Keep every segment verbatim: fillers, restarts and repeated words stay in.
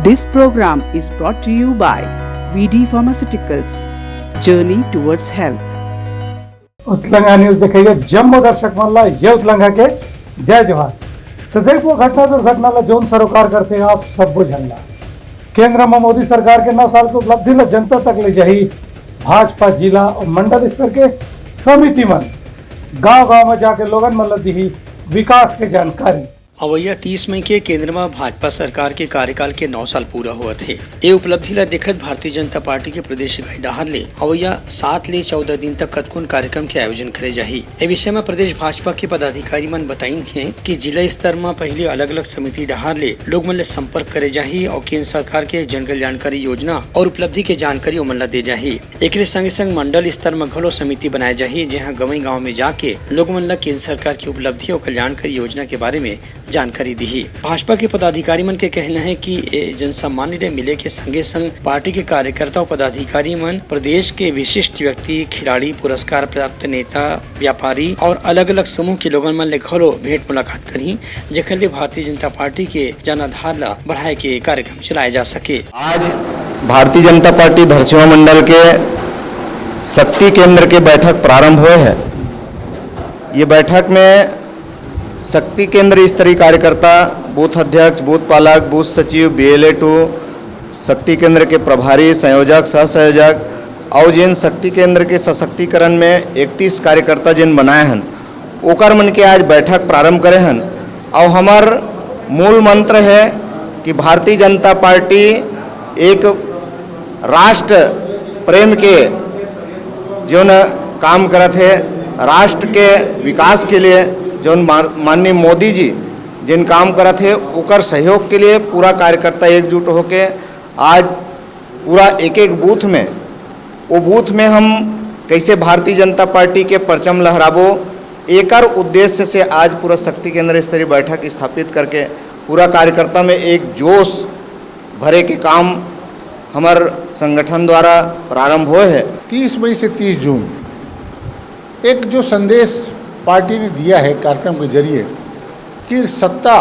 This program is brought to you by V D Pharmaceuticals, Journey Towards Health. Utlanga news देखे जम्मो दर्शक मन ला ये उतलंगा के जय जोहार। तो देखो, घटना दुर्घटना ला जोन सरोकार करते आप सब बुझन ला। केंद्र में मोदी सरकार के नौ साल के उपलब्धि ला जनता तक ले जाही भाजपा। जिला और मंडल स्तर के समिति मन गांव-गांव में जाके लोगन मन ला दिही विकास के जानकारी। अवइया तीस मई के केंद्र म भाजपा सरकार के कार्यकाल के नौ साल पूरा होवत हे। ए उपलब्धि ला देखत भारतीय जनता पार्टी के प्रदेश इकाई डहार ले अवइया सात ले चौदह दिन तक कतकोन कार्यक्रम के आयोजन करे जाही। ए विषय म प्रदेश भाजपा के पदाधिकारी मन बताइन हे कि जिला स्तर म पहिली अलग-अलग समिति डहार ले लोग मन ले संपर्क करे जाही और केंद्र सरकार के जन कल्याणकारी योजना और उपलब्धि के जानकारी ओमन ला दे जाही। एकरे संगे-संग मंडल स्तर म घलो समिति बनाए जाही, जेहां गंवई गांव में जाके लोग मन ला केंद्र सरकार की उपलब्धि और कल्याणकारी योजना के बारे में जानकारी दिही। भाजपा के पदाधिकारी मन के कहना हे कि ए जनसम्मान ले मिले के संगे-संग पार्टी के कार्यकर्ता और पदाधिकारी मन प्रदेश के विशिष्ट व्यक्ति, खिलाड़ी, पुरस्कार प्राप्त नेता, व्यापारी और अलग-अलग समूह के लोगन मन ले घलो भेंट मुलाकात करही, जेकर ले भारतीय जनता पार्टी के जनाधार ला बढ़ाए के कार्यक्रम चलाए जा सके। आज भारतीय जनता पार्टी धरसीवा मंडल के शक्ति केंद्र के बैठक प्रारंभ होए हे। ये बैठक में शक्ति केंद्र स्तरीय कार्यकर्ता, बूथ अध्यक्ष, बूथ पालक, बूथ सचिव, बी एल ए टू, शक्ति केंद्र के प्रभारी, संयोजक, सह संयोजक अउ जेन शक्ति केंद्र के सशक्तिकरण में इकतीस कार्यकर्ता जेन बनाए हन, ओकर मन के आज बैठक प्रारंभ करे हन। अउ हमर मूल मंत्र हे कि भारतीय जनता पार्टी एक राष्ट्र प्रेम के जोन काम करत हे, राष्ट्र के विकास के लिए जोन मा-, माननीय मोदी जी जिन काम करत हे, ओकर सहयोग के लिए पूरा कार्यकर्ता एकजुट होके आज पूरा एक एक बूथ में, वो बूथ में हम कैसे भारतीय जनता पार्टी के परचम लहराबो, एकर उद्देश्य से आज पूरा शक्ति केंद्र स्तरीय बैठक स्थापित करके पूरा कार्यकर्ता में एक जोश भरे के काम हमर संगठन द्वारा प्रारंभ होए हे। तीस मई से तीस जून, एक जो संदेश पार्टी ने दिया है कार्यक्रम के जरिए कि सत्ता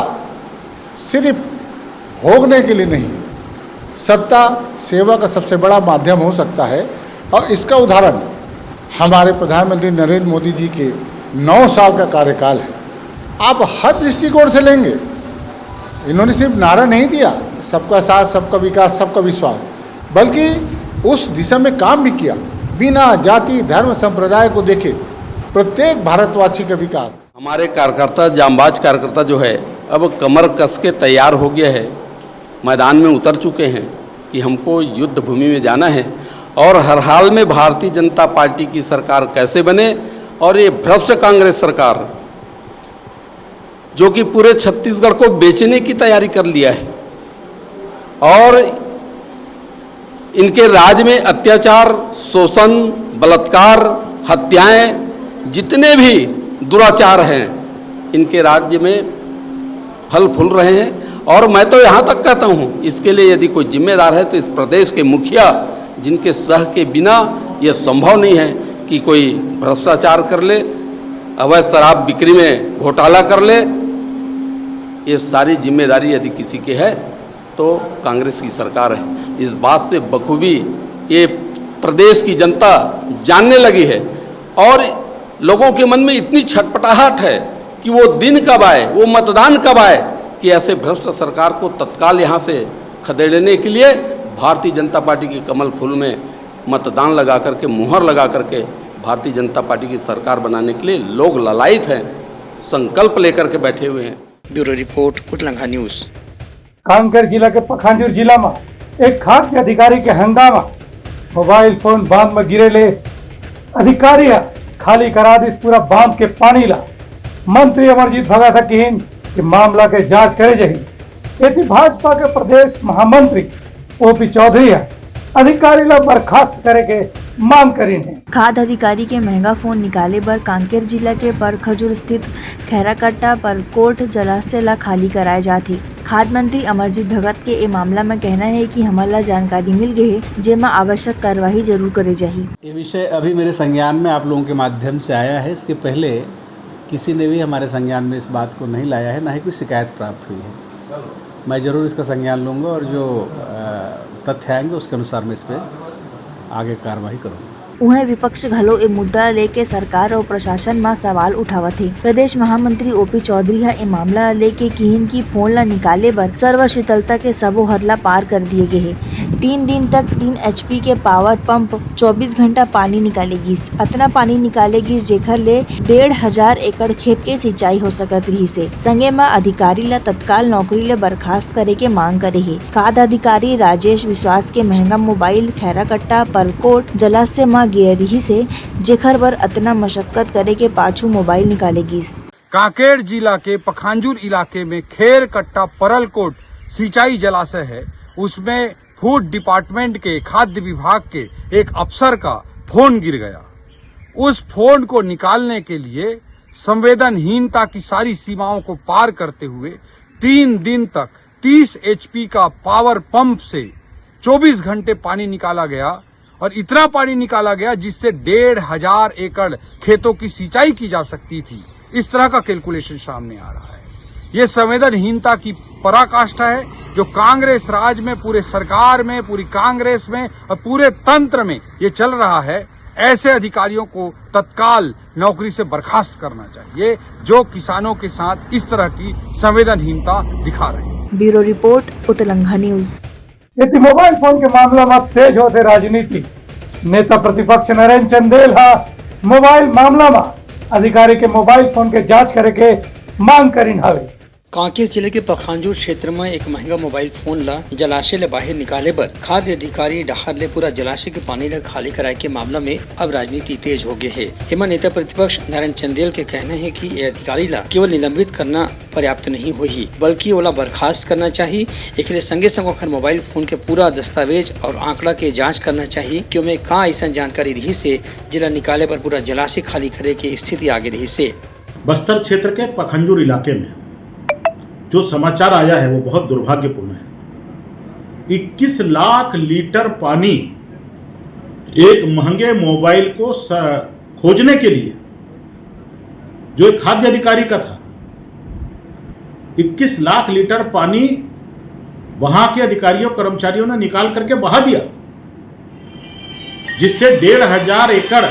सिर्फ भोगने के लिए नहीं, सत्ता सेवा का सबसे बड़ा माध्यम हो सकता है। और इसका उदाहरण हमारे प्रधानमंत्री नरेंद्र मोदी जी के नौ साल का कार्यकाल है। आप हर दृष्टिकोण से लेंगे, इन्होंने सिर्फ नारा नहीं दिया, सबका साथ, सबका विकास, सबका विश्वास, बल्कि उस दिशा में काम भी किया। बिना जाति, धर्म, संप्रदाय को देखे प्रत्येक भारतवासी का विकास। हमारे कार्यकर्ता, जांबाज कार्यकर्ता जो है, अब कमर कस के तैयार हो गया है, मैदान में उतर चुके हैं कि हमको युद्ध भूमि में जाना है और हर हाल में भारतीय जनता पार्टी की सरकार कैसे बने और ये भ्रष्ट कांग्रेस सरकार जो कि पूरे छत्तीसगढ़ को बेचने की तैयारी कर लिया है और इनके राज में अत्याचार, शोषण, बलात्कार, हत्याएं, जितने भी दुराचार हैं, इनके राज्य में फल फूल रहे हैं। और मैं तो यहाँ तक कहता हूँ, इसके लिए यदि कोई जिम्मेदार है तो इस प्रदेश के मुखिया, जिनके सह के बिना यह संभव नहीं है कि कोई भ्रष्टाचार कर ले, अवैध शराब बिक्री में घोटाला कर ले, ये सारी जिम्मेदारी यदि किसी की है तो कांग्रेस की सरकार है। इस बात से बखूबी ये प्रदेश की जनता जानने लगी है और लोगों के मन में इतनी छटपटाहट है कि वो दिन कब आए, वो मतदान कब आए कि ऐसे भ्रष्ट सरकार को तत्काल यहाँ से खदेड़ने के लिए भारतीय जनता पार्टी के कमल फूल में मतदान लगा करके, मुहर लगा करके भारतीय जनता पार्टी की सरकार बनाने के लिए लोग ललायित हैं, संकल्प लेकर के बैठे हुए हैं। Bureau report, Utlanga news. Kanker जिला के पखांजूर जिला म एक खाद्य अधिकारी के हंगामा, मोबाइल फोन बांध म गिरे ले अधिकारी ह खाली करा दिस पूरा बांध के पानी ला। मंत्री अमरजीत भगत ह किहिन कि मामला के जांच करे जाही। एती भाजपा के प्रदेश महामंत्री ओपी चौधरी ह अधिकारी ला बर्खास्त करे के मांग करिन हे। खाद्य अधिकारी के महंगा फोन निकाले बर कांकेर जिला के परखजूर स्थित खैराकट्टा परकोट जलाशय ला खाली कराए जात हे। खाद्य मंत्री अमरजीत भगत के ए मामला म कहना हे कि हमन ला जानकारी मिल गे हे, जेमा आवश्यक कार्यवाही जरूर करे जाही। ये विषय अभी मेरे संज्ञान में आप लोगों के माध्यम से आया है। इसके पहले किसी ने भी हमारे संज्ञान में इस बात को नहीं लाया है, ना ही कोई शिकायत प्राप्त हुई है। मैं जरूर इसका संज्ञान लूंगा और जो, अ, तथ्य आएंगे, उसके अनुसार मैं इस पे आगे कार्रवाई करूंगा। उहें, विपक्ष घलो ए मुद्दा लेके सरकार अउ प्रशासन म सवाल उठावत हे। प्रदेश महामंत्री ओपी चौधरी ह ए मामला लेके किहिन कि फोन ला निकाले बर सर्वशीतलता के सबो हद ला पार कर दिए गे हे। तीन दिन तक तीन एचपी के पावर पंप चौबीस घंटा पानी निकाले गिस। अतना पानी निकाले गिस, जेखर ले डेढ़ हजार एकड़ खेत के सिंचाई हो सकत रिहिस हे। संगे म अधिकारी ला तत्काल नौकरी ले बर्खास्त करे के मांग करे हे। खाद्य अधिकारी राजेश विश्वास के महंगा मोबाइल खैराकट्टा परलकोट जलाशय म गिरे रिहिस हे, जेखर बर अतना मशक्कत करे के पाछू मोबाइल निकाले गिस। कांकेर जिला के पखांजूर इलाके में खैराकट्टा परलकोट सिंचाई जलाशय है, उसमें फूड डिपार्टमेंट के, खाद्य विभाग के एक अफसर का फोन गिर गया। उस फोन को निकालने के लिए संवेदनहीनता की सारी सीमाओं को पार करते हुए तीन दिन तक तीस एचपी का पावर पंप से चौबीस घंटे पानी निकाला गया और इतना पानी निकाला गया, जिससे डेढ़ हजार एकड़ खेतों की सिंचाई की जा सकती थी। इस तरह का कैलकुलेशन सामने आ रहा है। ये संवेदनहीनता की पराकाष्ठा है, जो कांग्रेस राज में, पूरे सरकार में, पूरी कांग्रेस में और पूरे तंत्र में ये चल रहा है। ऐसे अधिकारियों को तत्काल नौकरी से बर्खास्त करना चाहिए, जो किसानों के साथ इस तरह की संवेदनहीनता दिखा रहे हैं। Bureau report, Utlangha news. एती मोबाइल फोन के मामला म तेज होथे राजनीति। नेता प्रतिपक्ष नरेंद्र चंदेल ह मोबाइल मामला म अधिकारी के मोबाइल फोन के जांच करे के मांग करिन हवे। कांकेर जिले के पखांजूर क्षेत्र म एक महंगा मोबाइल फोन ला जलाशय ले बाहर निकाले बर खाद्य अधिकारी डहार ले पूरा जलाशय के पानी ला खाली कराए के मामला में अब राजनीति तेज हो गए हे। एमा नेता प्रतिपक्ष नारायण चंदेल के कहना हे कि ये अधिकारी ला केवल निलंबित करना पर्याप्त नहीं होही, बल्कि ओला बर्खास्त करना चाही। एकरे संगे संग ओखर मोबाइल फोन के पूरा दस्तावेज और आंकड़ा के जांच करना चाही कि ओमे का अइसन जानकारी रिहिस हे, जेला निकाले बर पूरा जलाशय खाली करे के स्थिति आगे रिहिस हे। बस्तर क्षेत्र के पखंजूर इलाके में जो समाचार आया है, वो बहुत दुर्भाग्यपूर्ण है। इक्कीस लाख लीटर पानी एक महंगे मोबाइल को स-, खोजने के लिए, जो एक खाद्य अधिकारी का था, इक्कीस लाख लीटर पानी वहां के अधिकारियों, कर्मचारियों ने निकाल करके बहा दिया, जिससे डेढ़ हजार एकड़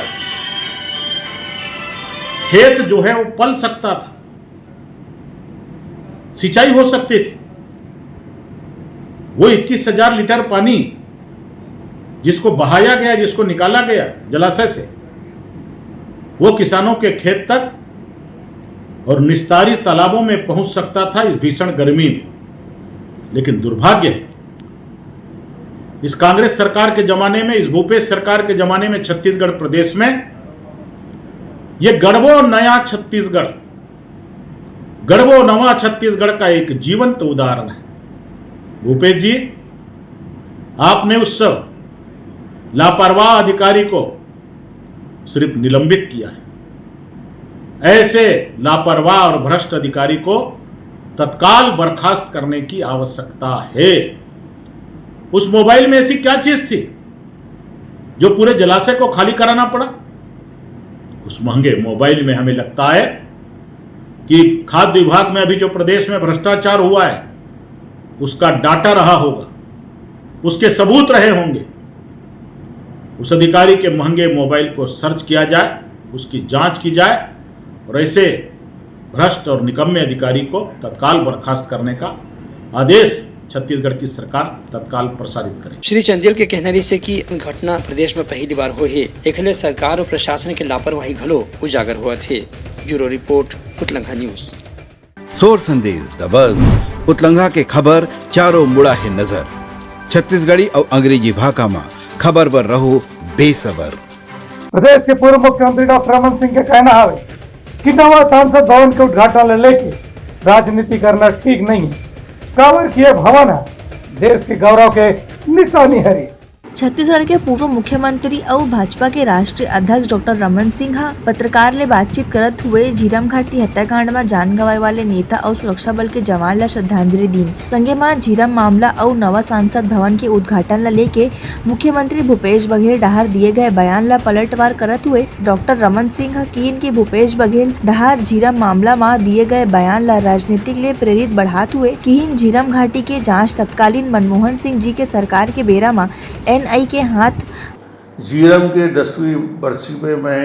खेत जो है, वो पल सकता था, सिंचाई हो सकती थी। वो इक्कीस हजार लीटर पानी जिसको बहाया गया, जिसको निकाला गया जलाशय से, वो किसानों के खेत तक और निस्तारी तालाबों में पहुंच सकता था इस भीषण गर्मी में। लेकिन दुर्भाग्य है, इस कांग्रेस सरकार के जमाने में, इस भूपेश सरकार के जमाने में छत्तीसगढ़ प्रदेश में ये गड़बो नया छत्तीसगढ़, गड़बो नवा छत्तीसगढ़ का एक जीवंत उदाहरण है। भूपेश जी, आपने उस सब लापरवाह अधिकारी को सिर्फ निलंबित किया है। ऐसे लापरवाह और भ्रष्ट अधिकारी को तत्काल बर्खास्त करने की आवश्यकता है। उस मोबाइल में ऐसी क्या चीज थी जो पूरे जलाशय को खाली कराना पड़ा? उस महंगे मोबाइल में हमें लगता है कि खाद्य विभाग में अभी जो प्रदेश में भ्रष्टाचार हुआ है, उसका डाटा रहा होगा, उसके सबूत रहे होंगे। उस अधिकारी के महंगे मोबाइल को सर्च किया जाए, उसकी जांच की जाए और ऐसे भ्रष्ट और निकम्मे अधिकारी को तत्काल बर्खास्त करने का आदेश छत्तीसगढ़ की सरकार तत्काल प्रसारित करे। श्री चंदेल के कहना रहिस हे कि घटना प्रदेश में पहली बार होए हे, एखर ले सरकार और प्रशासन के लापरवाही घलो उजागर होवत हे। Bureau report, Utlangha news. सोर संदेश द बज, उतलंघा के खबर चारों मुड़ा हे नजर। छत्तीसगढ़ी अउ अंग्रेजी भाखा म खबर बर रहो बेसबर। प्रदेश के पूर्व मुख्यमंत्री डॉक्टर रमन सिंह के कहना हवे कि नवा सांसद भवन के उद्घाटन ले लेके राजनीति करना ठीक नहीं है, काबर कि ये भवन है देश के गौरव के निशानी हरे। छत्तीसगढ़ के पूर्व मुख्यमंत्री अउ भाजपा के राष्ट्रीय अध्यक्ष डॉक्टर रमन सिंह ह पत्रकार ले बातचीत करत हुए झीरम घाटी हत्याकांड म जान गंवाए वाले नेता अउ सुरक्षा बल के जवान ल श्रद्धांजलि दीन। संगे म झीरम मामला अउ नवा सांसद भवन के उद्घाटन ल लेके मुख्यमंत्री भूपेश बघेल डहार दिए गए बयान ल पलटवार करत हुए डॉक्टर रमन सिंह ह किहिन कि भूपेश बघेल डहार झीरम मामला म दिए गए बयान ल राजनीतिक ले प्रेरित बढ़ात हुए किहिन झीरम घाटी के जांच तत्कालीन मनमोहन सिंह जी के सरकार के बेरा म एनआई के हाथ। झीरम के दसवीं बरसी पे मैं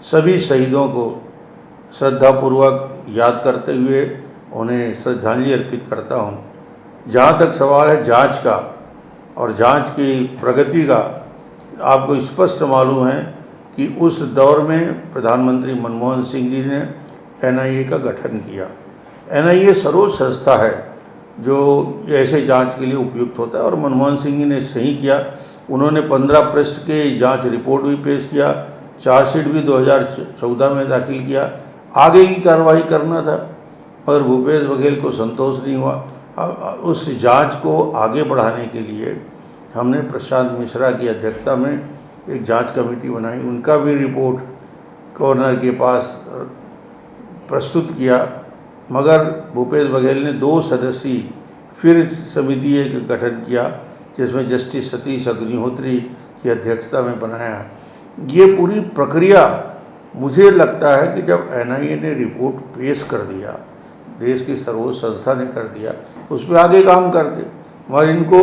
सभी शहीदों को श्रद्धापूर्वक याद करते हुए उन्हें श्रद्धांजलि अर्पित करता हूँ। जहाँ तक सवाल है जांच का और जांच की प्रगति का, आपको स्पष्ट मालूम है कि उस दौर में प्रधानमंत्री मनमोहन सिंह जी ने एनआईए का गठन किया। एनआईए सर्वोच्च संस्था है जो ऐसे जांच के लिए उपयुक्त होता है और मनमोहन सिंह जी ने सही किया। उन्होंने पन्द्रह पृष्ठ के जांच रिपोर्ट भी पेश किया, चार्जशीट भी दो हज़ार चौदह में दाखिल किया। आगे की कार्रवाई करना था, मगर भूपेश बघेल को संतोष नहीं हुआ। अब उस जांच को आगे बढ़ाने के लिए हमने प्रशांत मिश्रा की अध्यक्षता में एक जांच कमेटी बनाई, उनका भी रिपोर्ट गवर्नर के पास प्रस्तुत किया, मगर भूपेश बघेल ने दो सदस्यीय फिर समिति एक गठन किया, जिसमें जस्टिस सतीश अग्निहोत्री की अध्यक्षता में बनाया। ये पूरी प्रक्रिया, मुझे लगता है कि जब एनआईए ने रिपोर्ट पेश कर दिया, देश की सर्वोच्च संस्था ने कर दिया, उस पर आगे काम करते। मगर इनको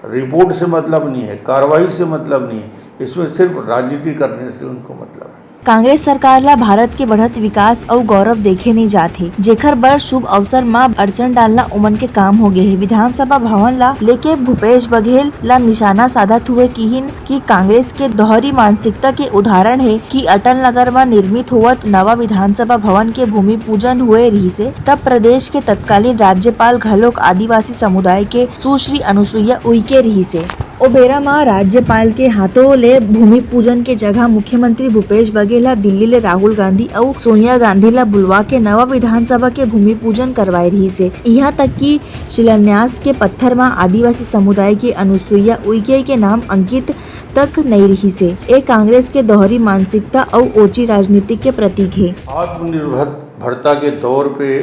रिपोर्ट से मतलब नहीं है, कार्रवाई से मतलब नहीं है, इसमें सिर्फ राजनीति करने से उनको मतलब है। कांग्रेस सरकार ला भारत के बढ़त विकास अउ गौरव देखे नइ जात हे, जेखर बर शुभ अवसर म अड़चन डालना ओमन के काम हो गे हे। विधानसभा भवन ला लेके भूपेश बघेल ला निशाना साधत हुए किहिन कि कांग्रेस के दोहरी मानसिकता के उदाहरण हे कि अटल नगर म निर्मित होवत नवा विधानसभा भवन के भूमि पूजन हुए रिहिसे, तब प्रदेश के तत्कालीन राज्यपाल घलोक आदिवासी समुदाय के सुश्री अनुसुईया उइके रिहिसे। ओ बेरा म राज्यपाल के हाथों ले भूमि पूजन के जगह मुख्यमंत्री भूपेश बघेल ह दिल्ली ले राहुल गांधी अउ सोनिया गांधी ल बुलवा के नवा विधानसभा के भूमि पूजन करवाए रिहिसे। इहां तक कि शिलान्यास के पत्थर म आदिवासी समुदाय के अनुसुईया उइके के नाम अंकित तक नइ रिहिसे। ए कांग्रेस के दोहरी मानसिकता अउ ओची राजनीति के प्रतीक हे। आत्मनिर्भरता के दौर पे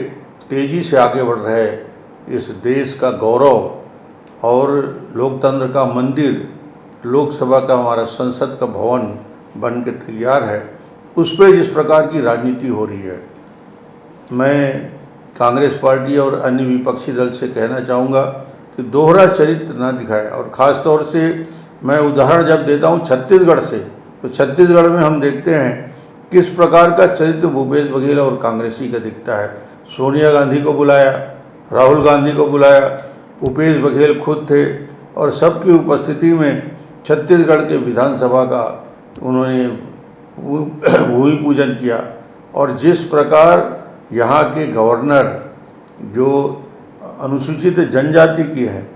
तेजी से आगे बढ़ रहे इस देश का गौरव और लोकतंत्र का मंदिर, लोकसभा का हमारा संसद का भवन बन के तैयार है, उस पर जिस प्रकार की राजनीति हो रही है, मैं कांग्रेस पार्टी और अन्य विपक्षी दल से कहना चाहूँगा कि दोहरा चरित्र ना दिखाएं। और ख़ास तौर से मैं उदाहरण जब देता हूँ छत्तीसगढ़ से, तो छत्तीसगढ़ में हम देखते हैं किस प्रकार का चरित्र भूपेश बघेल और कांग्रेसी का दिखता है। सोनिया गांधी को बुलाया, राहुल गांधी को बुलाया, भूपेश बघेल खुद थे और सबकी उपस्थिति में छत्तीसगढ़ के विधानसभा का उन्होंने भू-, भूमि पूजन किया। और जिस प्रकार यहाँ के गवर्नर जो अनुसूचित जनजाति के हैं,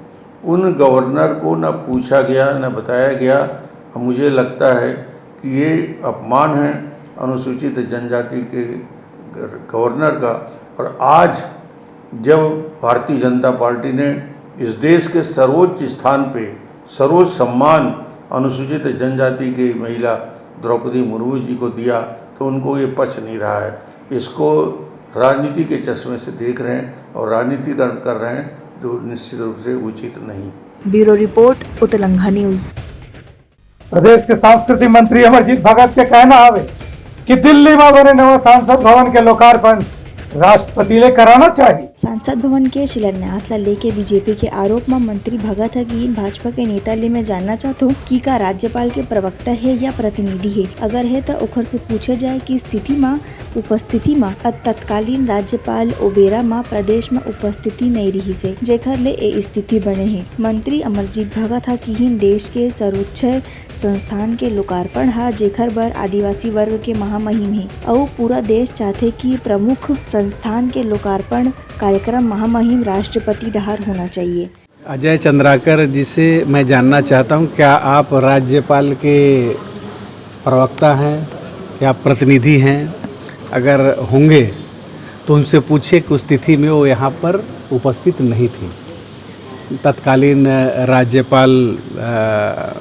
उन गवर्नर को न पूछा गया, न बताया गया। मुझे लगता है कि ये अपमान है अनुसूचित जनजाति के गवर्नर का। और आज जब भारतीय जनता पार्टी ने इस देश के सर्वोच्च स्थान पे सर्वोच्च सम्मान अनुसूचित जनजाति की महिला द्रौपदी मुर्मू जी को दिया, तो उनको ये पच नहीं रहा है। इसको राजनीति के चश्मे से देख रहे हैं और राजनीतिकरण कर रहे हैं, जो निश्चित रूप से उचित नहीं। Bureau report, Utlangha news. प्रदेश के सांस्कृतिक मंत्री अमरजीत भगत के कहना हवे कि दिल्ली म बने नवा सांसद भवन के लोकार्पण राष्ट्रपति ले कराना चाहिए। सांसद भवन के शिलान्यास ला लेके बीजेपी के आरोप म मंत्री भगत ह किहिन, भाजपा के नेता ले मैं जानना चाहत हूँ कि का राज्यपाल के प्रवक्ता हे या प्रतिनिधि हे? अगर हे, त ओखर से पूछे जाए कि स्थिति म उपस्थिति म तत्कालीन राज्यपाल ओ बेरा म प्रदेश म उपस्थिति नइ रिहिस हे, जेखर ले ए स्थिति बने हे। मंत्री अमरजीत भगत ह किहिन, देश के सर्वोच्च संस्थान के लोकार्पण ह, जेखर बर आदिवासी वर्ग के महामहिम हे, अउ पूरा देश चाहथे कि प्रमुख संस्थान के लोकार्पण कार्यक्रम महामहिम राष्ट्रपति डहार होना चाहिए। अजय चंद्राकर जी से मैं जानना चाहता हूं, क्या आप राज्यपाल के प्रवक्ता हैं या प्रतिनिधि हैं? अगर होंगे तो उनसे पूछिए कि उस तिथि में वो यहाँ पर उपस्थित नहीं थी। तत्कालीन राज्यपाल, अ,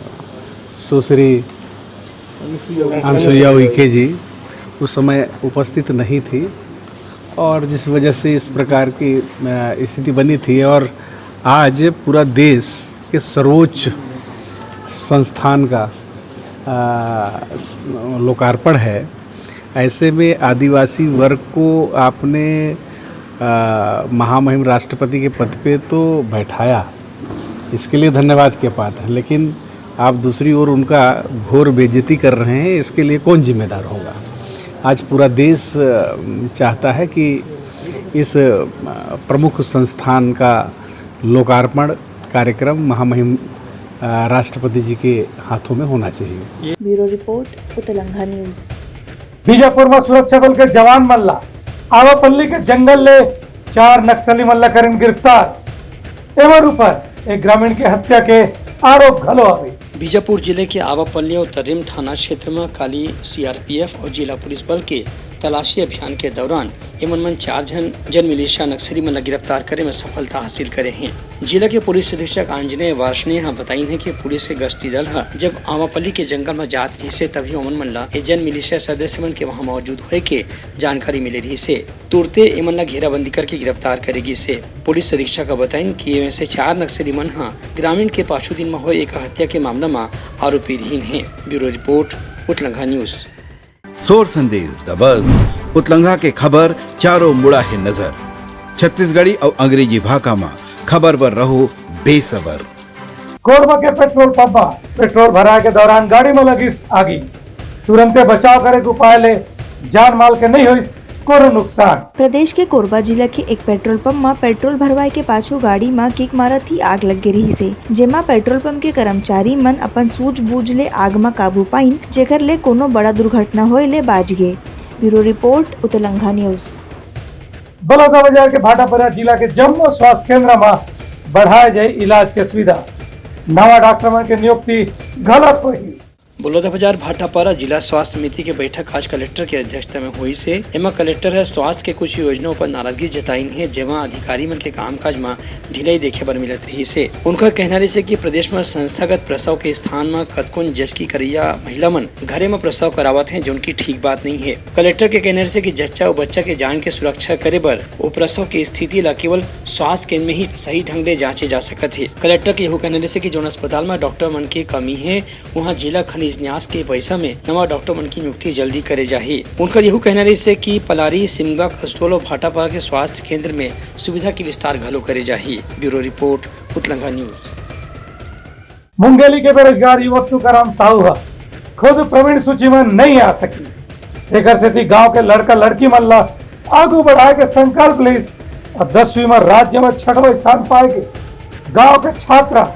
सुश्री अनसुईया उइके जी उस समय उपस्थित नहीं थी और जिस वजह से इस प्रकार की, अ, स्थिति बनी थी और आज पूरा देश के सर्वोच्च संस्थान का, अ, लोकार्पण है। ऐसे में आदिवासी वर्ग को आपने, अ, महामहिम राष्ट्रपति के पद पे तो बैठाया, इसके लिए धन्यवाद के पात्र हैं, लेकिन आप दूसरी ओर उनका घोर बेइज्जती कर रहे हैं, इसके लिए कौन जिम्मेदार होगा? आज पूरा देश, अ, चाहता है कि इस, अ, प्रमुख संस्थान का लोकार्पण कार्यक्रम महामहिम, अ, राष्ट्रपति जी के हाथों में होना चाहिए। Bureau report, Utlangha news. Bijapur म सुरक्षा बल के जवान मन ला आवापल्ली के जंगल ले चार नक्सली मन ला करिन गिरफ्तार। एमन ऊपर एक ग्रामीण के हत्या के आरोप घलो हवे। बीजापुर जिले के आवापल्ली अउ तर्रेम थाना क्षेत्र म काली सीआरपीएफ अउ जिला पुलिस बल के तलाशी अभियान के दौरान एमन मन चार झन जन मिलिशिया नक्सली मन ला गिरफ्तार करे म सफलता हासिल करे हें। जिला के पुलिस अधीक्षक आंजनेय वार्ष्णेय ह बताइन हे कि पुलिस के गश्ती दल ह जब आवापल्ली के जंगल म जात रिहिस हे, तभी ओमन मन ला ए जन मिलिशिया सदस्य मन के वहां मौजूद होए के जानकारी मिले रिहिस हे। तुरते एमन ला घेराबंदी करके गिरफ्तार करे गिस हे। पुलिस अधीक्षक ह बताइन कि एमे से चार नक्सली मन ह ग्रामीण के पाछू दिन म होए एक हत्या के मामला म आरोपी रिहिन हे। Bureau report, Utlangha news. सोर संदेश दबस, उतलंघा के खबर चारों मुड़ा हे नजर। छत्तीसगढ़ी अउ अंग्रेजी भाखा म खबर बर रहो बेसबर। कोरबा के पेट्रोल पंप म पेट्रोल भराए के दौरान गाड़ी म लगिस आगी। तुरंते बचाव करे के उपाय ले जान माल के नइ होइस कोनो नुकसान। प्रदेश के कोरबा जिला के एक पेट्रोल पंप म पेट्रोल भरवाए के पाछू गाड़ी म किक मारत ही आग लग गे रिहिस हे, जेमा पेट्रोल पंप के कर्मचारी मन अपन सूझबूझ ले आग म काबू पाइन, जेकर ले कोनो बड़ा दुर्घटना होए ले बाच गे। Bureau report, Utlangha news. Balodabazar के भाटापारा जिला के जम्मो स्वास्थ्य केंद्र म बढ़ाए जाए इलाज के सुविधा। नवा डॉक्टर मन के नियुक्ति घलत होही। बलौदाबाजार भाटापारा जिला स्वास्थ्य समिति के बैठक आज कलेक्टर के अध्यक्षता में होइस हे। एमा कलेक्टर ह स्वास्थ्य के कुछ योजना ऊपर नाराजगी जताइन हे, जेमा अधिकारी मन के कामकाज म ढिलाई देखे बर मिलत रिहिस हे। उनकर कहना रिहिस हे कि प्रदेश म संस्थागत प्रसव के स्थान म कतकोन जचकी करइया महिला मन घरे म प्रसव करावत हें, जोन की ठीक बात नइ हे। कलेक्टर के कहना रिहिस हे कि जच्चा अउ बच्चा के जान के सुरक्षा करे बर ओ प्रसव के स्थिति ला केवल स्वास्थ्य केंद्र में ही सही ढंग ले जांचे जा सकत हे। कलेक्टर के यहू कहना रिहिस हे कि जोन अस्पताल म डॉक्टर मन के कमी हे, उहां जिला खनिज न्यास के पैसा में नवा डॉक्टर मन की नियुक्ति जल्दी करे जाही। उनकर यहू कहना रिहिस हे कि पलारी, सिमगा, खसडोल अउ भाटापारा के स्वास्थ्य केंद्र में सुविधा के विस्तार घलो करे जाही। Bureau report, Utlangha news. Mungeli के बेरोजगार युवक तुकाराम साहू ह खुद प्रवीण सूची म नइ आ सकिस। एकर सेती गांव के लड़का लड़की मन ल आगू बढ़ाए के संकल्प लिस अउ दसवीं म राज्य म छठवां स्थान पाए के गांव के छात्रा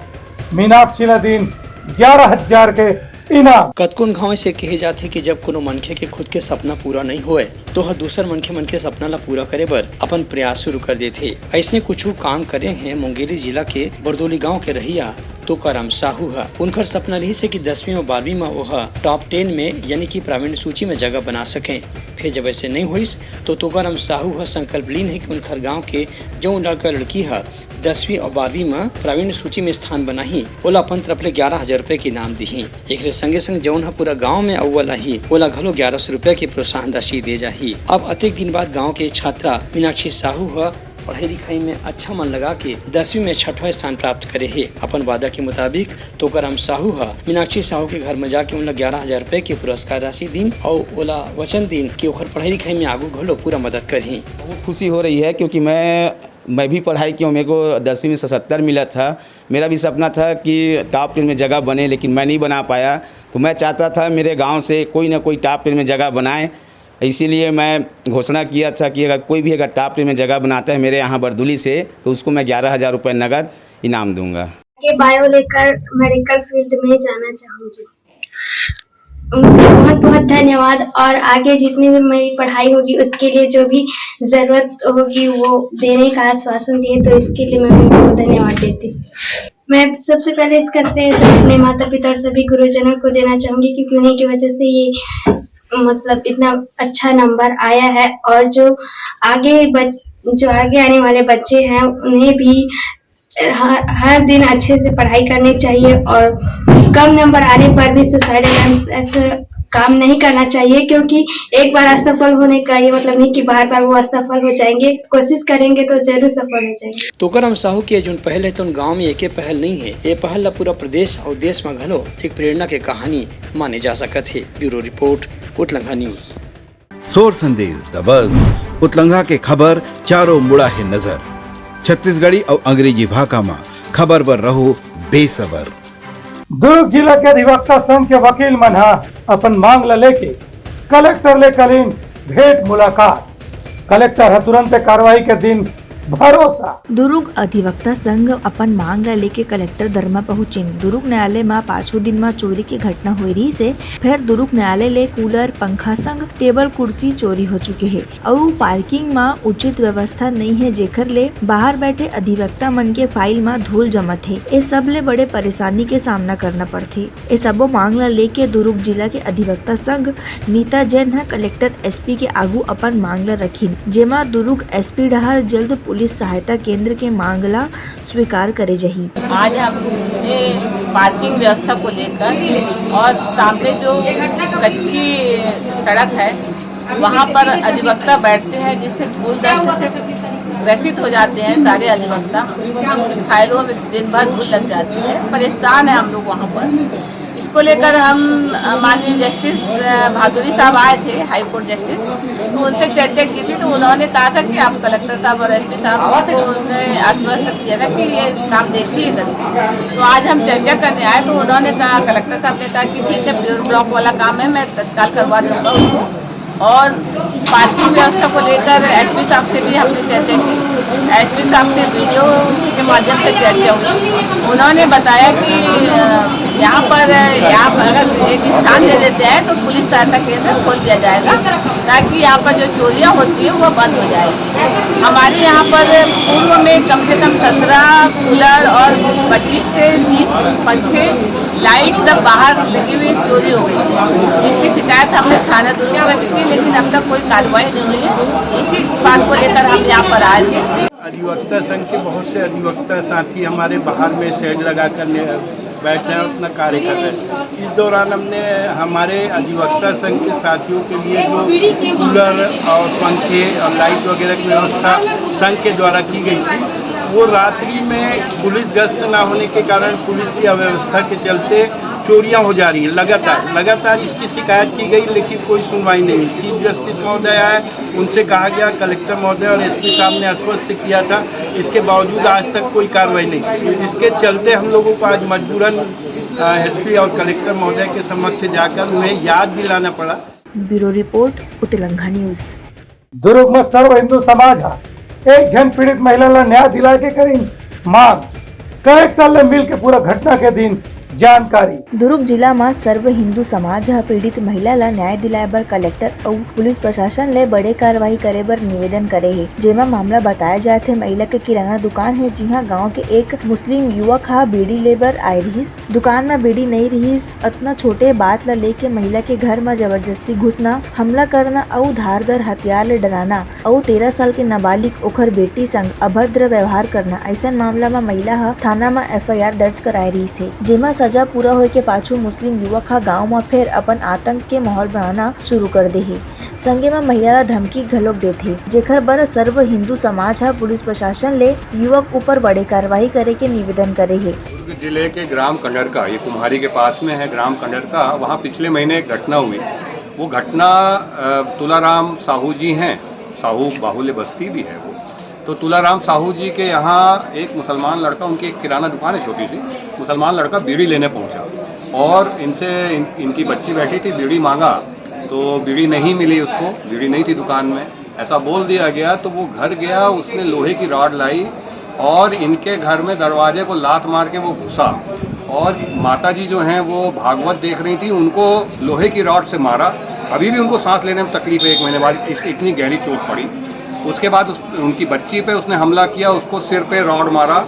मीनाक्षी ल दीन ग्यारह हजार के इनाम। कतकोन घांव से कहे जाथे कि जब कोनो मनखे के खुद के सपना पूरा नइ होवय, तो ह दूसर मनखे मन के सपना ला पूरा करे बर अपन प्रयास शुरू कर देथे। अइसने कुछु काम करे हें मुंगेली जिला के बरदोली गांव के रहइया तोकाराम साहू ह। उनकर सपना रिहिस हे कि दसवीं अउ बारहवीं म ओह टॉप टेन में, यानी कि प्रावीण्य सूची में जगह बना सकें। फिर जब ऐसे नइ होइस, तो तोकाराम साहू ह संकल्प लीन हे कि उनकर गांव के जउन लड़का लड़की ह दसवीं अउ बारहवीं म प्रावीण्य सूची में स्थान बनाही, ओला अपन तरफ ले ग्यारह हजार रुपए के इनाम दिही। एकरे संगे संग जउन ह पूरा गांव में अव्वल आही, ओला घलो ग्यारह सौ रुपए के प्रोत्साहन राशि दे जाही। अब अतेक दिन बाद गांव के छात्रा मीनाक्षी साहू ह पढ़ाई लिखाई में अच्छा मन लगा के दसवीं में छठवां स्थान प्राप्त करे हे। अपन वादा के मुताबिक तोकाराम साहू ह मीनाक्षी साहू के घर में जाके उनला ग्यारह हजार रुपए के पुरस्कार राशि दीन अउ ओला वचन दीन कि ओखर पढ़ाई लिखाई में आगू घलो पूरा मदद करही। बहुत खुशी हो रही है, क्योंकि मैं मैं भी पढ़ाई किया हूँ, मेरे को दसवीं में सतहत्तर मिला था। मेरा भी सपना था कि टॉप टेन में जगह बने, लेकिन मैं नहीं बना पाया। तो मैं चाहता था मेरे गांव से कोई ना कोई टॉप टेन में जगह बनाए, इसीलिए मैं घोषणा किया था कि अगर कोई भी अगर टॉप टेन में जगह बनाता है मेरे यहाँ बरदुली से, तो उसको मैं ग्यारह हज़ार रुपये नगद इनाम दूंगा। के बायो लेकर मेडिकल फील्ड में जाना चाहूँगी। उनको बहुत बहुत धन्यवाद और आगे जितनी भी मेरी पढ़ाई होगी उसके लिए जो भी ज़रूरत होगी वो देने का आश्वासन दिए, तो इसके लिए मैं उनको धन्यवाद देती हूँ। मैं सबसे पहले इसका श्रेय अपने माता पिता और सभी गुरुजनों को देना चाहूँगी, क्योंकि उन्हीं की वजह से ये मतलब इतना अच्छा नंबर आया है और जो आगे बच जो आगे आने वाले बच्चे हैं उन्हें भी हर, हर दिन अच्छे से पढ़ाई करनी चाहिए और कम नंबर आने पर भी सुसाइड अटेम्प्ट ऐसे काम नहीं करना चाहिए, क्योंकि एक बार असफल होने का ये मतलब नहीं कि बार बार वो असफल हो जाएंगे। कोशिश करेंगे तो जरूर सफल हो जाएंगे। तुकाराम साहू के जुन पहल है, तुन गांव में एके पहल नहीं है, ये पहल ला पूरा प्रदेश और देश में घलो एक प्रेरणा के कहानी माने जा सकत है। Bureau report, Utlangha news. सोर संदेश दबस, उतलंघा के खबर चारों मुड़ा है नजर। छत्तीसगढ़ी और अंग्रेजी भाखा मा खबर बर रहो बेसबर। दुर्ग जिला के अधिवक्ता संघ के वकील मन ह अपन मांग ल लेके कलेक्टर ले करिन भेंट मुलाकात। कलेक्टर ह तुरंत कार्रवाई के दिन भरोसा। दुरुग अधिवक्ता संघ अपन मांग ला लेके कलेक्टर दर म पहुंचिन। दुरुग न्यायालय म पाछू दिन म चोरी के घटना होए रिहिस हे। फेर दुरुग न्यायालय ले कूलर, पंखा संग टेबल कुर्सी चोरी हो चुके हे अउ पार्किंग म उचित व्यवस्था नइ हे, जेखर ले बाहर बैठे अधिवक्ता मन के फाइल म धूल जमत हे। ए सब ले बड़े परेशानी के सामना करना पड़थे। ए सबो मांग ला लेके दुरुग जिला के अधिवक्ता संघ नीता जैन ह कलेक्टर, एसपी के आगू अपन मांग ला रखिन, जेमा दुरुग एसपी डहार जल्द पुलिस सहायता केंद्र के मांग ला स्वीकार करे जाही। आज हमने पार्किंग व्यवस्था को लेकर और सामने जो कच्ची सड़क है, वहाँ पर अधिवक्ता बैठते हैं, जिससे धूल डस्ट से ग्रसित हो जाते हैं सारे अधिवक्ता। उनकी फाइलों में दिन भर धूल लग जाती है, परेशान है हम लोग वहाँ पर। इसको लेकर हम, अ, माननीय जस्टिस, अ, भादुड़ी साहब आए थे, हाई कोर्ट जस्टिस, तो उनसे चर्चा की थी, तो उन्होंने कहा था कि आप कलेक्टर साहब और एसपी साहब को उनने आश्वस्त किया था कि ये काम देखिए करके। तो आज हम चर्चा करने आए, तो उन्होंने कहा, कलेक्टर साहब ने कहा कि ठीक है, प्योर ब्लॉक वाला काम है, मैं तत्काल करवा दूंगा उसको। और पार्किंग व्यवस्था को लेकर एसपी साहब से भी हमने चर्चा की। एसपी साहब से वीडियो के माध्यम से चर्चा हुई। उन्होंने बताया कि, अ, यहाँ पर, यहाँ पर अगर एक स्थान दे देते हैं तो पुलिस सहायता केंद्र खोल दिया जाएगा, ताकि यहाँ पर जो चोरियाँ होती है वो बंद हो जाएगी। हमारे यहाँ पर पूर्व में कम से कम सत्रह कूलर और पच्चीस से तीस पंखे, लाइट सब बाहर लगी हुई चोरी हो गई थी, जिसकी शिकायत हमने थाना दुरुग में भी की, लेकिन अब तक कोई कार्रवाई नहीं हुई है। इसी बात को लेकर हम यहाँ पर आए थे। अधिवक्ता संघ के बहुत से अधिवक्ता साथी हमारे बाहर में शेड लगाकर ने-, बैठे हैं, अपना कार्य कर रहे हैं। इस दौरान हमने हमारे अधिवक्ता संघ के साथियों के लिए जो कूलर और पंखे और लाइट वगैरह की व्यवस्था संघ के द्वारा की गई थी, वो रात्रि में पुलिस गश्त ना होने के कारण पुलिस की अव्यवस्था के चलते चोरियां हो जा रही हैं लगातार। लगातार इसकी शिकायत की गई, लेकिन कोई सुनवाई नहीं हुई। चीफ जस्टिस महोदय आए, उनसे कहा गया, कलेक्टर महोदय और एसपी साहब ने आश्वस्त किया था, इसके बावजूद आज तक कोई कार्रवाई नहीं। इसके चलते हम लोगों को आज मजबूरन, अ, एसपी और कलेक्टर महोदय के समक्ष जाकर उन्हें याद दिलाना पड़ा। Bureau report, Utlangha news. Durg म सर्व हिंदू समाज ह एक झन पीड़ित महिला ल न्याय दिलाए के करिन मांग। कलेक्टर ले मिल के पूरा घटना के दिन जानकारी। दुरुग जिला म सर्व हिंदू समाज ह पीड़ित महिला ल न्याय दिलाए बर कलेक्टर अउ पुलिस प्रशासन ले बड़े कार्रवाई करे बर निवेदन करे हे, जेमा मामला बताए जात हे, महिला के किराना दुकान हे, जिहां गांव के एक मुस्लिम युवक ह बीड़ी ले बर आए रिहिस। दुकान म बीड़ी नइ रिहिस, अतना छोटे बात ल लेके महिला के घर म जबरदस्ती घुसना, हमला करना अउ धारदार हथियार ले डराना अउ तेरह साल के नाबालिग ओखर बेटी संग अभद्र व्यवहार करना, अइसन मामला म महिला ह थाना म एफआईआर दर्ज कराए रिहिस हे, जेमा सजा पूरा होए के पाछू मुस्लिम युवक ह गांव म फेर अपन आतंक के माहौल बनाना शुरू कर दे हे। संगे म महिला ल धमकी घलोक देथे, जेखर बर सर्व हिंदू समाज ह पुलिस प्रशासन ले युवक ऊपर बड़े कार्रवाई करे के निवेदन करे हे। दुर्ग जिले के ग्राम कंडरका, ये कुम्हारी के पास में है ग्राम कंडरका, वहाँ पिछले महीने एक घटना हुई। वो घटना, अ, तुलाराम साहू जी हैं, साहू बाहुल्य बस्ती भी है वो। तो तुलाराम साहू जी के यहाँ एक मुसलमान लड़का, उनकी एक किराना दुकान है छोटी सी, मुसलमान लड़का बीड़ी लेने पहुँचा और इनसे, इन, इनकी बच्ची बैठी थी, बीड़ी मांगा तो बीड़ी नहीं मिली उसको, बीड़ी नहीं थी दुकान में, ऐसा बोल दिया गया। तो वो घर गया, उसने लोहे की रॉड लाई और इनके घर में दरवाजे को लात मार के वो घुसा और माता जी जो हैं वो भागवत देख रही थी, उनको लोहे की रॉड से मारा। अभी भी उनको सांस लेने में तकलीफ है, एक महीने बाद इस, इतनी गहरी चोट पड़ी। उसके बाद उस, उनकी बच्ची पे उसने हमला किया, उसको सिर पे रॉड मारा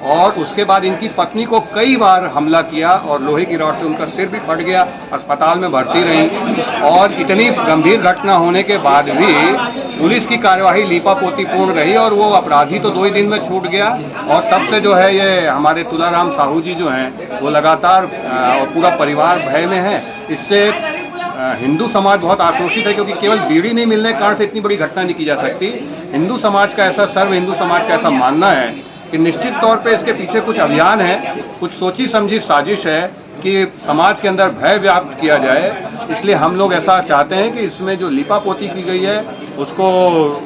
और उसके बाद इनकी पत्नी को कई बार हमला किया और लोहे की रॉड से उनका सिर भी फट गया, अस्पताल में भर्ती रहीं। और इतनी गंभीर घटना होने के बाद भी पुलिस की कार्यवाही लीपापोतीपूर्ण रही और वो अपराधी तो दो ही दिन में छूट गया। और तब से जो है, ये हमारे तुलाराम साहू जी जो हैं, वो लगातार, अ, और पूरा परिवार भय में है। इससे, अ, हिंदू समाज बहुत आक्रोशित है, क्योंकि केवल बीड़ी नहीं मिलने के कारण से इतनी बड़ी घटना नहीं की जा सकती। हिंदू समाज का ऐसा, सर्व हिंदू समाज का ऐसा मानना है कि निश्चित तौर पे इसके पीछे कुछ अभियान है, कुछ सोची समझी साजिश है कि समाज के अंदर भय व्याप्त किया जाए। इसलिए हम लोग ऐसा चाहते हैं कि इसमें जो लीपापोती की गई है, उसको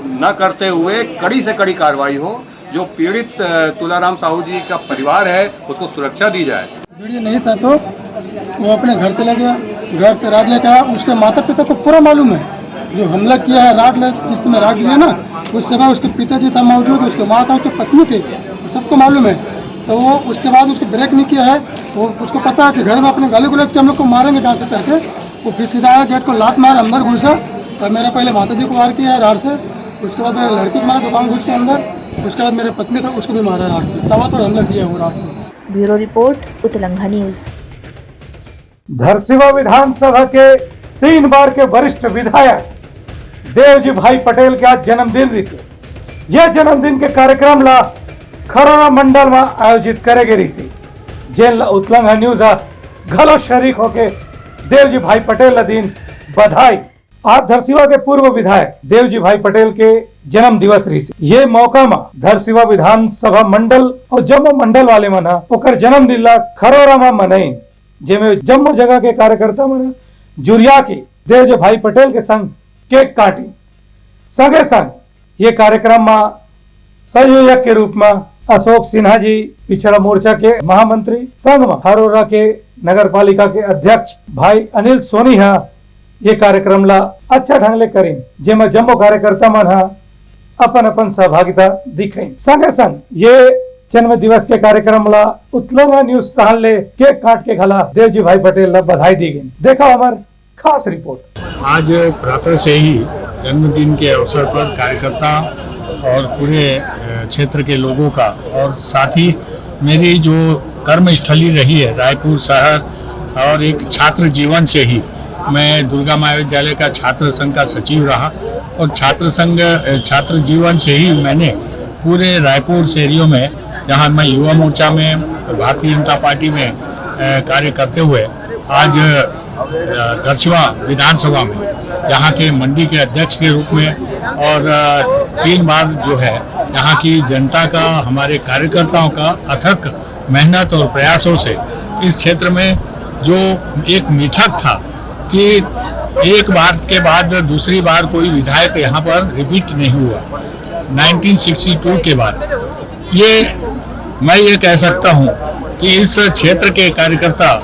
न करते हुए कड़ी से कड़ी कार्रवाई हो। जो पीड़ित, अ, तुलाराम साहू जी का परिवार है, उसको सुरक्षा दी जाए। बीड़ी नहीं था तो वो अपने घर चला गया, घर से राड लेके आया। उसके माता पिता को पूरा मालूम है, जो हमला किया है, राड ले, जिस समय राड लिया ना, उस समय उसके पिताजी था मौजूद, उसके माँ था, उसकी पत्नी थी, सबको मालूम है। तो वो उसके बाद उसको ब्रेक नहीं किया है। वो, उसको पता है कि घर में अपने गाली गलौज के हम लोग को मारेंगे जहाँ से करके, वो फिर सीधा आया, गेट को लात मार अंदर घुसा और मेरे पहले माता जी को वार किया है राड से, उसके बाद मेरे लड़की को मारा दुकान घुस के अंदर, उसके बाद मेरे पत्नी था, उसको भी मारा राड से, तवा तो हमला किया है वो राड से। Bureau report, Utlangha news. Dharsiwa विधानसभा के तीन बार के वरिष्ठ विधायक देवजी भाई पटेल के आज जन्मदिन रिहिसे। ये जन्मदिन के कार्यक्रम ला खरोरा मंडल में आयोजित करे गे रिहिसे, जेन ला उतलंघा न्यूज हा घलो शरीक होके देवजी भाई पटेल ला दीन बधाई। आज धरसीवा के पूर्व विधायक देवजी भाई पटेल के जन्म दिवस रिहिसे। ये मौका मा धरसीवा विधानसभा मंडल और जम्मो मंडल वाले मन हा ओकर जन्मदिन ला खरोरा मा मनाइन, जेमे जम्मो जगह के कार्यकर्ता मन जुरिया के देवजी भाई पटेल के संग केक काटिन। संगे संग ये कार्यक्रम मा संयोजक के रूप मा अशोक सिन्हा जी, पिछड़ा मोर्चा के महामंत्री, संग मा खरोरा के नगर पालिका के अध्यक्ष भाई अनिल सोनी हा ये कार्यक्रम ला अच्छा ढंग ले करिन, जेमा जम्मो कार्यकर्ता मन हा अपन अपन सहभागिता दिखाइन। संगे संग ये जन्म दिवस के कार्यक्रम ला उतलंघा न्यूज टहल ले केक काट के घला देवजी भाई पटेल ला बधाई दी गई। देखा हमर खास रिपोर्ट। आज प्रातः से ही जन्मदिन के अवसर पर कार्यकर्ता और पूरे क्षेत्र के लोगों का और साथ ही मेरी जो कर्मस्थली रही है रायपुर शहर और एक छात्र जीवन से ही मैं दुर्गा महाविद्यालय का छात्र संघ का सचिव रहा और छात्र संघ छात्र जीवन से ही मैंने पूरे रायपुर शहरियों में जहां मैं युवा मोर्चा में भारतीय जनता पार्टी में कार्य करते हुए आज दरसीवा विधानसभा में यहाँ के मंडी के अध्यक्ष के रूप में और तीन बार जो है यहाँ की जनता का हमारे कार्यकर्ताओं का अथक मेहनत और प्रयासों से इस क्षेत्र में जो एक मिथक था कि एक बार के बाद दूसरी बार कोई विधायक यहाँ पर रिपीट नहीं हुआ नाइनटीन सिक्सटी टू के बाद ये मैं ये कह सकता हूँ कि इस क्षेत्र के कार्यकर्ता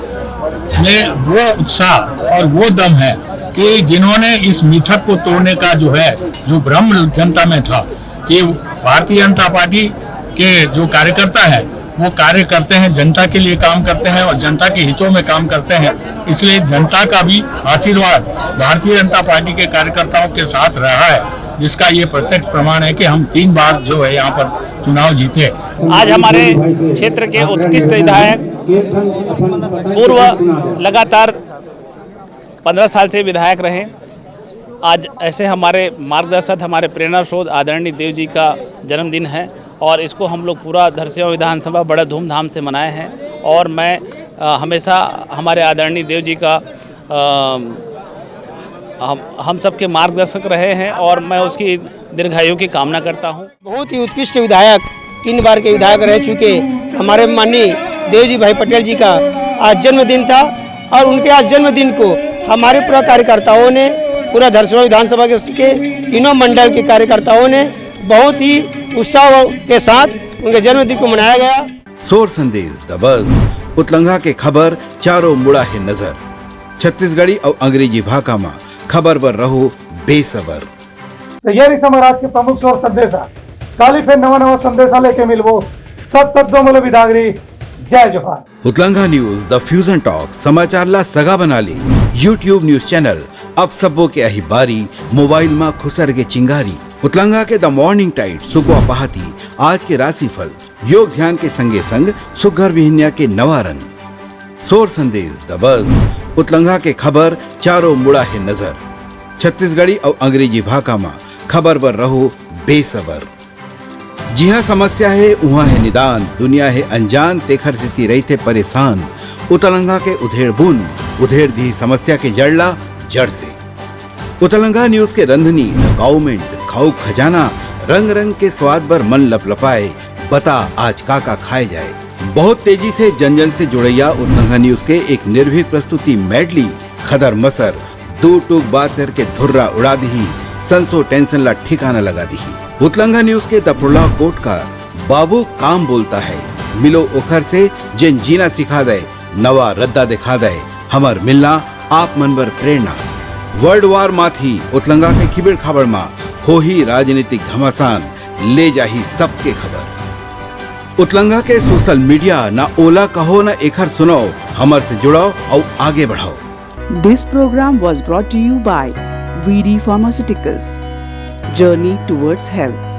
में वो उत्साह और वो दम है कि जिन्होंने इस मिथक को तोड़ने का जो है जो भ्रम जनता में था कि भारतीय जनता पार्टी के जो कार्यकर्ता है वो कार्य करते हैं, जनता के लिए काम करते हैं और जनता के हितों में काम करते हैं। इसलिए जनता का भी आशीर्वाद भारतीय जनता पार्टी के कार्यकर्ताओं के साथ रहा है, जिसका ये प्रत्यक्ष प्रमाण है कि हम तीन बार जो है यहाँ पर चुनाव जीते। आज हमारे क्षेत्र के उत्कृष्ट विधायक पूर्व लगातार पंद्रह साल से विधायक रहे, आज ऐसे हमारे मार्गदर्शक, हमारे प्रेरणा स्रोत आदरणीय देव जी का जन्मदिन है और इसको हम लोग पूरा धरसीवा विधानसभा बड़ा धूमधाम से मनाए हैं। और मैं हमेशा हमारे आदरणीय देव जी का हम हम सबके मार्गदर्शक रहे हैं और मैं उसकी दीर्घायु की कामना करता हूँ। बहुत ही उत्कृष्ट विधायक, तीन बार के विधायक रह चुके हमारे माननीय देवजी भाई पटेल जी का आज जन्मदिन था और उनके आज जन्मदिन को हमारे पूरा कार्यकर्ताओं ने, पूरा धरसीवा विधानसभा के तीनों मंडल के कार्यकर्ताओं ने बहुत ही उत्साह के साथ उनके जन्मदिन को मनाया गया। सोर संदेश दबस उतलंघा के खबर चारों मुड़ा है नजर। छत्तीसगढ़ी और अंग्रेजी भाखा मा खबर बर रहो बेसबर। तो ये रही हमारा आज के प्रमुख सोर संदेशा। काली फिर नवा नवा संदेशा लेके मिलबो, तब तक दो मोले विदागरी। जय जोहार। उतलंघा न्यूज द फ्यूजन टॉक समाचार ला सगा बना ली। YouTube न्यूज चैनल अब सबो के अही बारी, मोबाइल मा खुसर के चिंगारी। उतलंघा के द मॉर्निंग टाइट सुकवा पहाती, आज के राशिफल, योग ध्यान के संगे संग सुघर बिहनिया के नवा रंग। सोर संदेश दबस उतलंघा के खबर चारों मुड़ा है नजर। छत्तीसगढ़ी और अंग्रेजी भाखा मा खबर बर रहो बेसबर। जिहां समस्या हे, उहां हे निदान, दुनिया हे अनजान, तेखर सेती रहिथे परेशान। उतलंगा के उधेड़ बुन, उधेड़ दिही समस्या के जड़ ला जड़ से। उतलंगा न्यूज के रंधनी, द काउमेंट, खाऊ खजाना, रंग रंग के स्वाद बर मन लपलपाए। बता आज का का खाए जाए। बहुत तेजी से जन जन से जुड़ैया उतलंगा न्यूज के एक निर्भीक प्रस्तुति मेडली, खदर मसर, दू टूक बात करके धुर्रा उड़ा दिही, संसो टेंशन ला ठिकाना लगा दिही। उतलंगा न्यूज के दफरुला कोट का बाबू काम बोलता है, मिलो ओखर से जेन जीना सिखा दे, नवा रद्दा दिखा दे, हमर मिलना आप मन बर प्रेरणा। वर्ल्ड वार माथी उतलंगा के खिबेड़ खाबड़ मा होही राजनीतिक घमासान, ले जाही सबके खबर। उतलंगा के सोशल मीडिया ना ओला कहो ना एखर सुनाओ, हमर से जुड़ाओ अउ आगे बढ़ाओ। This program was brought to you by V D Pharmaceuticals. Journey towards health.